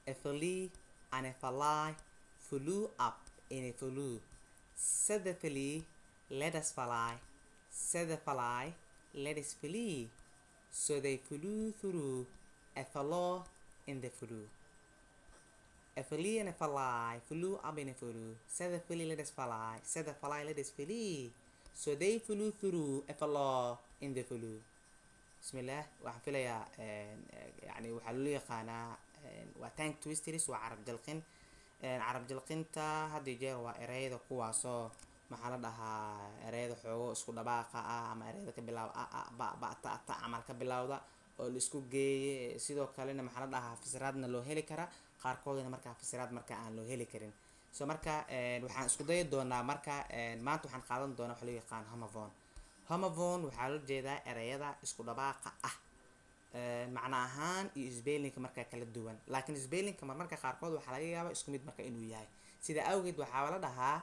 A flea and a fly flew up in a flue. Said the flea, "Let us fly." Said the fly, "Let us flee." So they flew through a flaw in the flue. A flea and a fly flew up in a flue. Said the flea, "Let us fly." Said the fly, "Let us flee." So they flew through a flaw in the flue. Bismillah, waxaan filayaa, yani waxaa loo yaqaanaa waa tongue twisters, waa carab jalqin. Carab jalqinta had iyo jeer waa ereyada kuwaasoo, maxaa la dhahaa, ereyada xoogo isku dhawaaqa ah ama ereyada ka bilaaba a, a, ba, ba, ta, ta camal ka bilowda oo la isku geeye. Sidoo kalena, maxaa la dhahaa, fasiraadna loo heli karaa, qaarkoodna markaa fasiraad marka aan loo heli karin. So marka waxaan isku dayi doonaa, marka maanta waxaan qaadan doonaa waxa loo yaqaan homophone. Homophone waxaa loo jeedaa ereyada isku dhawaaqa ah, macna ahaan iyo spellingka markaa kala duwan, laakiin spellingka marmarka qaarkood waxaa laga yaabaa isku mid marka inuu yahay. Sida awgeed waxaa la dhahaa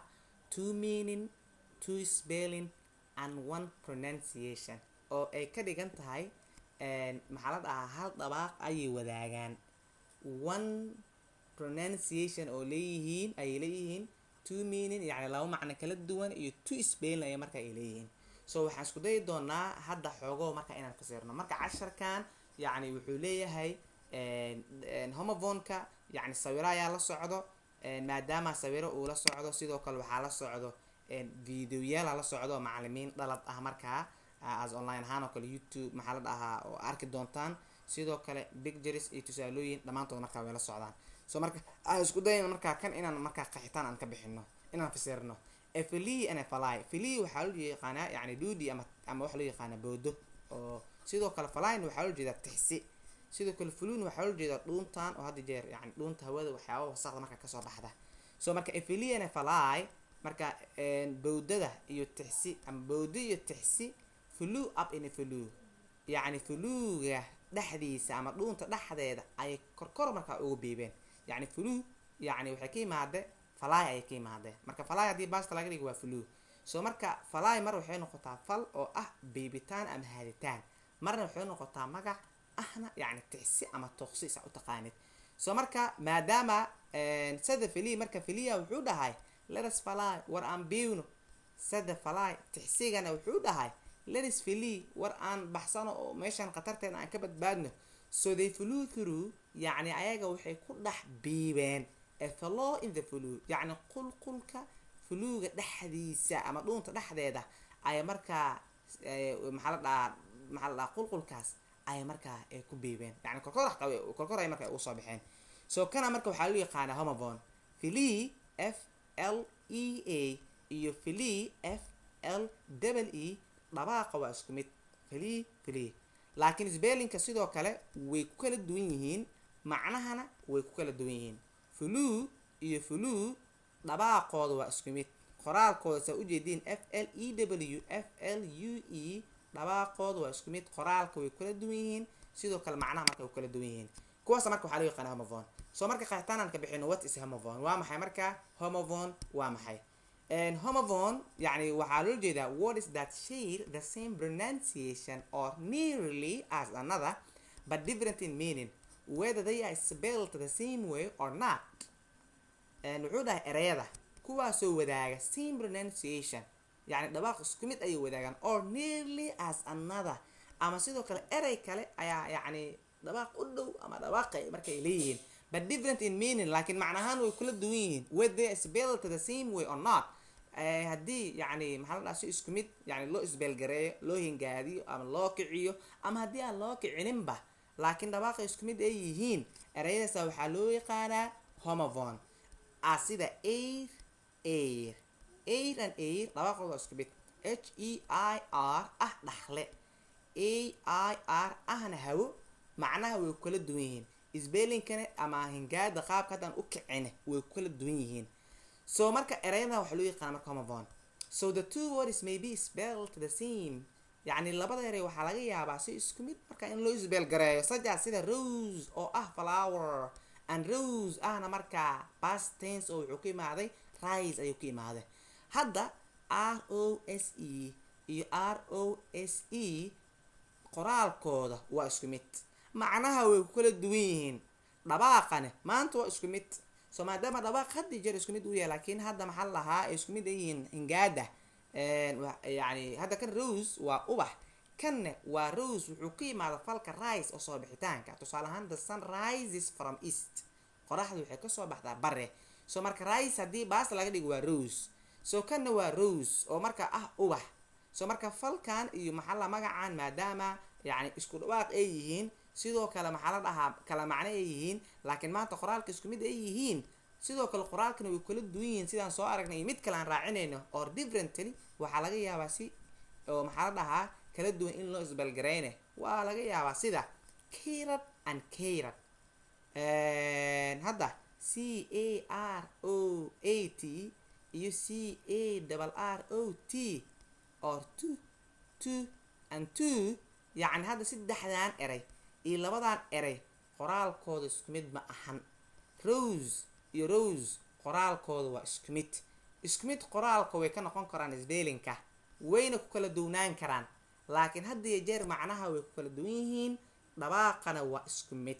two meaning, two spelling and one pronunciation, oo ay ka dhigan tahay, maxaa la dhahaa, hal dhawaaq ayay wadaagaan, one pronunciation oo leeyihiin ayay leeyihiin, two meaning, yacni laba macno kala duwan, iyo two spelling ayay marka ay leeyihiin. So waxaan isku dayi doonaa hadda xoogo marka inaan fasirno. Marka casharkan yacni wuxuu leeyahay homophone-ka, yacni sawiro ayaa la socdo. Maadaama sawiro uu la socdo, sidoo kale waxaa la socdo videoyaala la socdo, macalimiin dhalad ah markaa as online ahaan oo kale YouTube, maxaa la dhahaa, oo arki doontaan. Sidoo kale pictures iyo tusaalooyin dhammaantood markaa way la socdaan. So marka aan isku dayna markaa kan inaan markaa qaxitaan aan ka bixino, inaan fasirno. A flea and a fly. Flea waxaa loo yaqaanaa yani duudi ama waxaa loo yaqaanaa boodo, oo sidoo kale flyna waxaa loo jeedaa tixsi. Sidoo kale flue waxaa loo jeedaa dhuuntan oo hadda jeer yani dhuunta hawada waxyaaba wasaqda markaa kasoo baxda. So marka a flea and a fly, marka bowdada iyo tixsi ama bowdo iyo tixsi, flew up in a flue, yacni fluega dhexdiisa ama dhuunta dhexdeeda ayay korkor markaa ugu biibeen. Yacni flue yacni waxay ka imaade fly ayay ka imaadeen. Marka fly haddii past laga dhigo waa flew. So marka fly mar waxay noqotaa fal oo ah biibitaan ama haaditaan, marna waxay noqotaa magac ahna yacni tixsi ama toqsi sa u taqaanid. So marka maadaama said the flea, marka flea wuxuu dhahay, "Let us fly," war aan biiwno. Said the fly, tixsigana wuxuu dhahay, "Let us flee," war aan baxsano oo meeshan khatarteeda aan ka badbaadno. So they flew through, yacni ayaga waxay ku dhex biibeen, a flaw in the flue, yacni qulqulka fluega dhexdiisa ama dhuunta dhexdeeda ay markaa, maxaa la dhahaa, qulqulkaas ay markaa ay ku biibeen, yani korkor korkor ay markaa ugu soo baxeen. So kana marka waxaa loo yaqaanaa homophone. Flea, F L E A, iyo flee, F L double E, dhawaaqa waa isku mid, flea, flee, laakiin spellingka sidoo kale way ku kala duwan yihiin, macnahana way ku kala duwan yihiin. Flue iyo flew dhawaaqooda waa isku mid, qoraalkooda saa ujeediin F L E W, F L U E, dhawaaqooda waa isku mid, qoraalka way kala duwan yihiin, sidoo kale macnaha marka way kala duwan yihiin. Kuwaas marka waxaa loo yaqaana homophone. So marka qeexitaan aan ka bixino, what is homophone? Waa maxay marka homophone? Waa maxay homophone? Yani waxaa loo jeedaa words that share the same pronunciation or nearly as another but different in meaning, whether they are spelled the same way or not. Wuxuu dhahay ereyada kuwaasoo wadaaga same pronunciation, yani dhawaaq isku mid ayay wadaagaan, or nearly as another, ama sidoo kale erey kale ayaa yacni dhawaaq u dhow ama dhawaaqa markay leeyihiin, but different in meaning, laakiin macnahaan way kula duwan yihiin, whether they are spelled the same way or not. Haddii yacni, maxaa la dhaha, si isku mid yani loo spell gareeyo, loo hingaadiyo ama loo kiciyo, ama haddii aan loo kicininba, laakiin dhawaaqa isku mid ay yihiin, ereyadaasa waxaa loo yaqaanaa homophone. Ah, sida air, heir. Air and heir dhawaaqooda waa isku mid, H E I R ah dhaxle, A I R ahna hawo. Macnaha way kala duwan yihiin, spellingkana ama hingaada qaabka haddaan u kicine way kala duwan yihiin. So marka erayadan waxaa loo yaqaana marka homophone. So the two words may be spelled the same, yacni labada erey waxaa laga yaabaa si isku mid marka in loo spell gareeyo, such as sida rose oo ah flower and rose ahna markaa past tense oo wuxuu ka imaaday rise ayuu ka imaaday. Hadda R O S E iyo R O S E qoraalkooda waa isku mid, macnaha way ku kala duwan yihiin. Dhawaaqane maanta waa isku mid. So maadaama dhawaaq had iyo jeer isku mid uu yahay, laakiin hadda maxaa la lahaa ay isku mid ay yihiin hingaada. Yani hadda kan rose waa ubax, kanne waa rose wuxuu ka yimaada falka rise oo soo bixitaanka. Tusaale ahaan, the sun rises from east, qoraxdu waxay kasoo baxdaa bare. So marka rise haddii past laga dhigo waa rose. So kanna waa rose oo marka ah ubax. So marka falkan iyo maxaa la magacan, maadaama yani isku dhawaaq ay yihiin, sidoo kale maxaa la dhahaa kala macno ay yihiin, laakiin maanta qoraalka isku mid ay yihiin, sidoo kale qoraalkana way kala duwan yihiin sidaan soo aragnay iyo mid kale aan raacinayno or differently, waxaa laga yaabaa si oo maxaa la dhahaa kala duwan in loo isbalgarayne waa laga yaabaa, sida carrot and carrot. Hadda C A R O A T iyo C A R R O T or two, two and two. Yacni hadda saddexdan eray iyo labadan eray qoraalkooda isku mid ma ahan. Rose iyo rose qoraalkooda waa isku mid. Isku mid qoraalka way ka noqon karaan spelling-ka, wayna ku kala duwnaan karaan, laakiin hadda iyo jeer macnaha way ku kala duwan yihiin, dhawaaqana waa isku mid.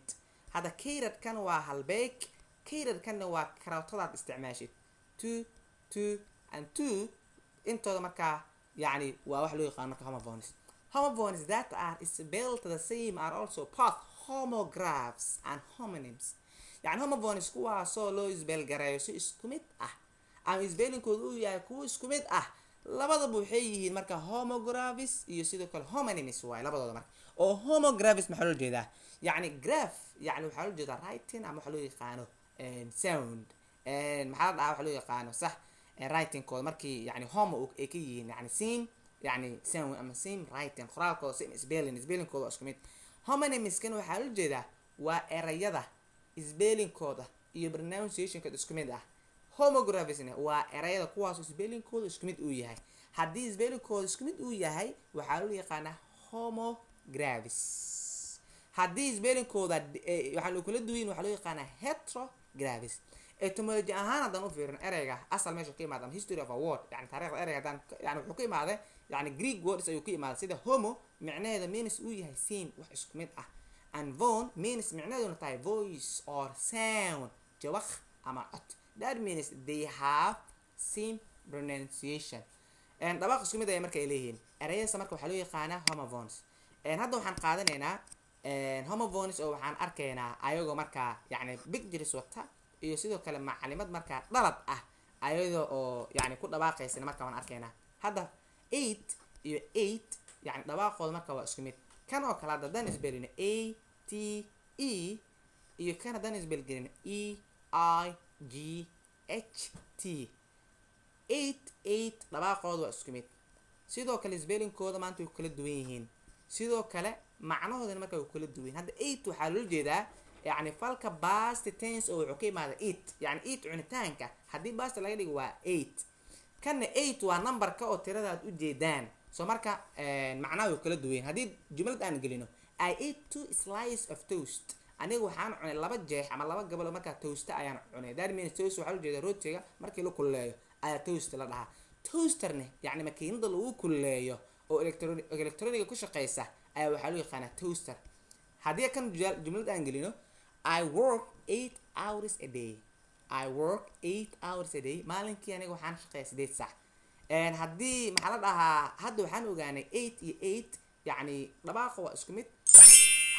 Hadda carrot-kan waa halbeeg, carrot-kanna waa karootadaad isticmaashid. Two, two and two intooda markaa yacni waa wax loo yaqaan marka homophones. Homophones that are spelled the same are also both homographs and homonyms. Yani homophones kuwaasoo loo isbeelgareeyo si isku mid ah ama spelling-kooda uu yahay kuwo isku mid ah, labadaba waxay yihiin marka homographs iyo sidoo kale homonyms waaye labadooda. Marka oo homographs maxaa loo jeedaa? Yani graph yani waxaa loo jeedaa writing ama waxaa loo yaqaano sound, maxaa la dhahaa, waxaa loo yaqaano sax writing-kooda markii yani homo ay ka yihiin, yani same, yani sound ama same writing, qoraalkooda same spelling, spelling-kooda waa isku mid. Homonyms-kan waxaa loo jeedaa waa erayada spelling-kooda iyo pronunciation-kooda isku mid ah. Homographs-na waa erayada kuwaas spelling-kooda isku mid uu yahay. Haddii spelling-kooda isku mid uu yahay waxaa loo yaqaanaa homographs, haddii spelling-kooda waxaa loo kala duwayin waxaa loo yaqaanaa heterographs. Etymology ahaan haddaan u fiirin ereyga asal meesha ka imaada ama history of a word, yani taariikhda ereyga haddaan, yani wuxuu ka imaaday yani Greek words ayuu ka imaaday, sida homo micnaheeda means uu yahay same, wax isku mid ah, and phone means micnaheeduna tahay voice or sound, jawaq ama cod. That means they have same pronunciation, dhawaaq isku mid ay marka ay leeyihiin. Ereyadaas marka waxaa loo yaqaanaa homophones. Hadda waxaan qaadanaynaa homophones oo waxaan arkaynaa ayagoo markaa yani pictures wata iyo sidoo kale macalimad markaa dhalad ah ayadoo oo yani ku dhawaaqaysana marka waan arkaynaa. Hadda eight iyo ate yani dhawaaqooda marka waa isku mid. Kan oo kale hadda haddaan isbelino A T E iyo kan haddaan isbelgelino E I G H T, eight, ate dhawaaqooda waa isku mid. Sidoo kale spelling-kooda maanta way kala duwan yihiin, sidoo kale macnahoodana marka way kala duwan yihiin. Hadda ate waxaa loola jeedaa yani falka past tense oo wuxuu ka imaada eat, yani eat cunitaanka, haddii past laga dhigo waa ate. Kanna eight waa number-ka oo tirada aad u jeedaan. So marka macnaha way kala duwan yihiin. Haddii jumlad aan gelino, "I ate two slice of toast," aniga waxaan cunay laba jeex ama laba gabalo markaa toast-a ayaan cunay. That means toast waxaa loo jeeda rootiga markii la kululeeyo ayaa toast la dhahaa. Toaster-ne yacni makiinada lagu kululeeyo oo electroniga ku shaqeysa ayaa waxaa loo yaqaanaa toaster. Haddii kan jumlad aan gelino, "I work 8 hours a day," I work 8 hours a day, maalinkii aniga waxaan shaqeeya 8 saac. Haddii maxaa la dhahaa, hadda waxaan ogaanay eight iyo ate yacni dhawaaqa waa isku mid.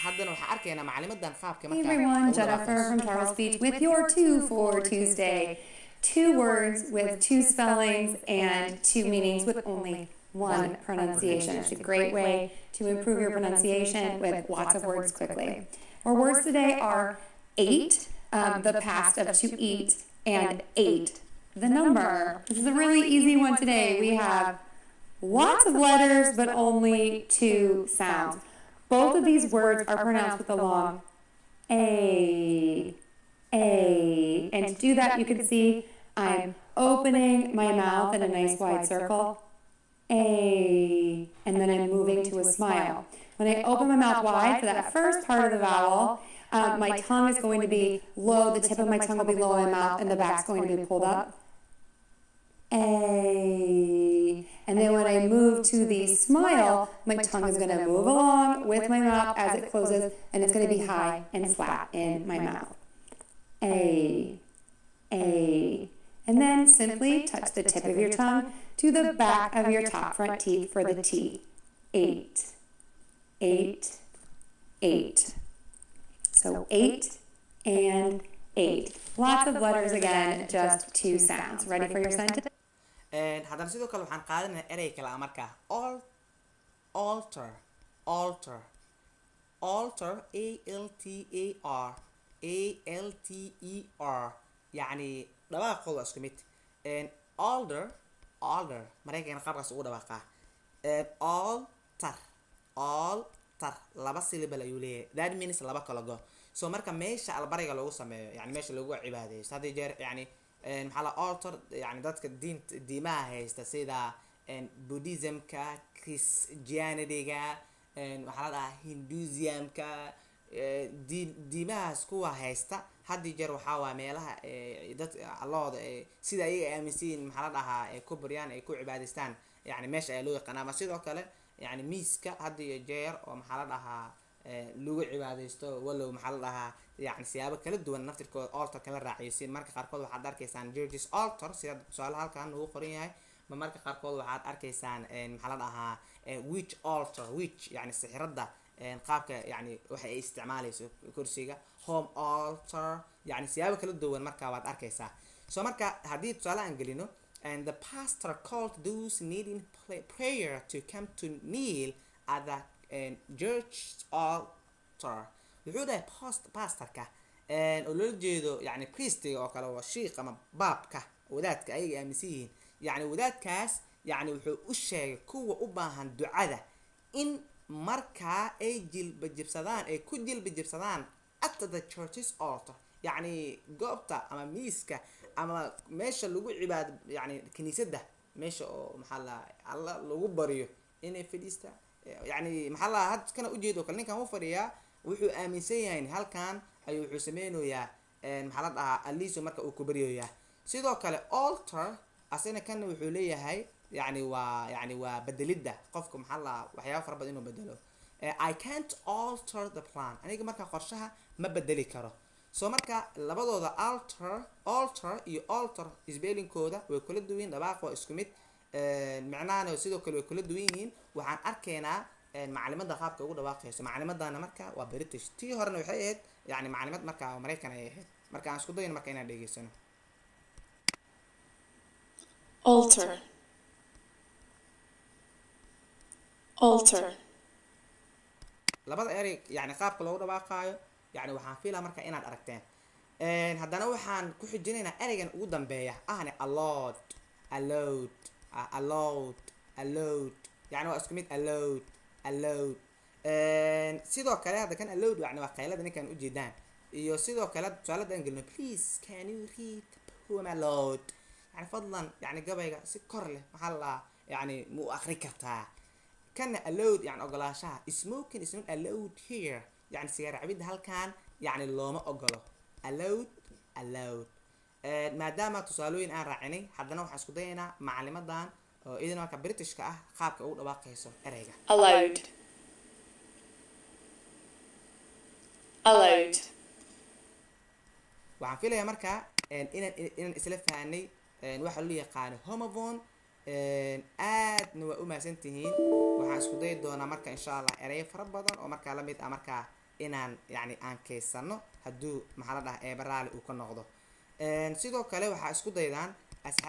Haddana waxaan arkaynaa macalimadan qaabka Hey markaa everyone, ugu Jennifer dhawaaqayso. from Charles Speech with your two for Tuesday. Two words with two spellings and two meanings with only one pronunciation. It's a great way to improve your pronunciation with lots of words quickly. Our words today are ate, the past of to eat, and eight, the number. This is a really easy one today. We have lots of letters, but only two sounds. Both of these words are pronounced with a long A, A. And to do that, you can see I'm opening my mouth in a nice wide circle, A, and then I'm moving to a smile. When I open my mouth wide for that first part of the vowel, my tongue is going to be low, the tip of my tongue will be low in my mouth, and the back's going to be pulled up. A. And then when I move to the smile, my tongue is gonna move along with my mouth as it closes, and it's gonna be high and flat in my mouth. A, A. And then simply touch the tip of your tongue to the back of your top front teeth for the T. 8, 8, 8. So 8 and 8. Lots of letters again, just two sounds. Ready for your sentence? Haddana sidoo kale waxaan qaadanayaa erey kale ah markaa altar, altar, altar, A L T A R, A L T E R. Yacni dhawaaqooda waa isku mid. Alder, alder, Maraykanka qaabkaas ugu dhawaaqaa. Altar, altar, laba syllable ayuu leeyahay. That means laba kala go. So marka meesha albariga loogu sameeyo, yani meesha lagu cibaadeeyo hadda jeer, yani maxaa la altar, yani dadka diint diimaha haysta sida Buddhismka, Christianityga, waxaa la dhahaa Hinduismka, diin diimahaas kuwa haysta, had iyo jeer waxaa waa meelaha dad Allahooda sida ayaga ay aaminsan yihiin, maxaa la dhahaa, ay ku baryaan, ay ku cibaadaystaan, yani meesha ayaa loo yaqaana. Ama sidoo kale yani miiska had iyo jeer oo, maxaa la dhahaa, lagu cibaadaysto, walow, maxaa la dhahaa, yani siyaabo kala duwan naftirkooda altar kala raaciyo. Si marka qaarkood waxaad arkaysaan church's altar, sida tusaale halkan ugu qoran yahay. Ma marka qaarkood waxaad arkaysaan maxaa la dhahaa, witch altar, witch yani sixirada, qaabka yani waxa ay isticmaalayso kursiga, home altar, yani siyaabo kala duwan marka waad arkaysaa. So marka haddii tusaale aan gelino, "And the pastor called those needing prayer to come to kneel at the church altar." Wuxuu dhahay pastorka, oo loola jeedo yani priestiga oo kale, waa shiikh ama baabka, wadaadka ayaga aaminsan yihiin, yani wadaadkaas yani wuxuu u sheegay kuwa u baahan ducada in markaa ay jilba jibsadaan, ay ku jilba jibsadaan at the church's altar, yacni goobta ama miiska ama meesha lagu cibaado, yani kiniisadda, meesha oo, maxaa la, Alla lagu baryo, inay fadhiistaan. Yani maxaa la had kana ujeedo kale, ninkan u fadhiyaa wuxuu aaminsan yahay halkan ayuu wuxuu sameynayaa, maxaa la dhahaa, aliso marka uu ku baryoyaa. Sidoo kale alter asina kana wuxuu leeyahay yani waa, yani waa bedelidda qofka, maxaa la, waxyaaba fara badan inuu bedelo. "I can't alter the plan." Aniga marka qorshaha ma bedeli karo. So marka labadooda alter, alter iyo alter, spellingkooda way kula duwan yihiin, dhawaaq waa isku mid, micnahana sidoo kale way kula duwan yihiin. Waxaan arkaynaa macalimada qaabka ugu dhawaaqayso. Macalimadana marka waa British, tii horena waxay ahayd yani macalimad marka Maraykan ayay ahayd. Marka aan isku dayno marka inaan dhegeysano. Altar, altar. Labada erey yani qaabka loogu dhawaaqaayo, yani waxaan fiilaa marka inaad aragteen. Haddana waxaan ku xijinaynaa ereygan ugu dambeeya ahne allowed, allowed, allowed, allowed, yani waa isku mid, allowed, allowed. Sidoo kale hadda kan allowed yani waa qaylada ninkan ujeedaan. Iyo sidoo kale tusaale aan gelino, "Please can you read the poem aloud?" Yani fadlan yani gabayga si kor leh, maxaa la dhahaa, yani ma u akri kartaa? Kana allowed yani ogolaanshaha. "Smoking is not allowed here." Yani sigaar cabidda halkan yani looma ogolo. Allowed, allowed. Maadaama tusaalooyin aan raacinay, haddana waxaan isku dayaynaa macalimadan oo idin marka Britishka ah qaabka ugu dhawaaqayso ereyga. Allowed, allowed. Waxaan filayaa marka inaan isla fahanay waxa loo yaqaano homophone. Aadna waa u mahadsan tihiin. Waxaan isku dayi doonaa marka insha Allah ereyo fara badan oo markaa lamid ah markaa inaan yani aan keysano, hadduu, maxaa la dhahaa, eeba raali uu ka noqdo. Sidoo kale waxaa isku daydaan asxaab.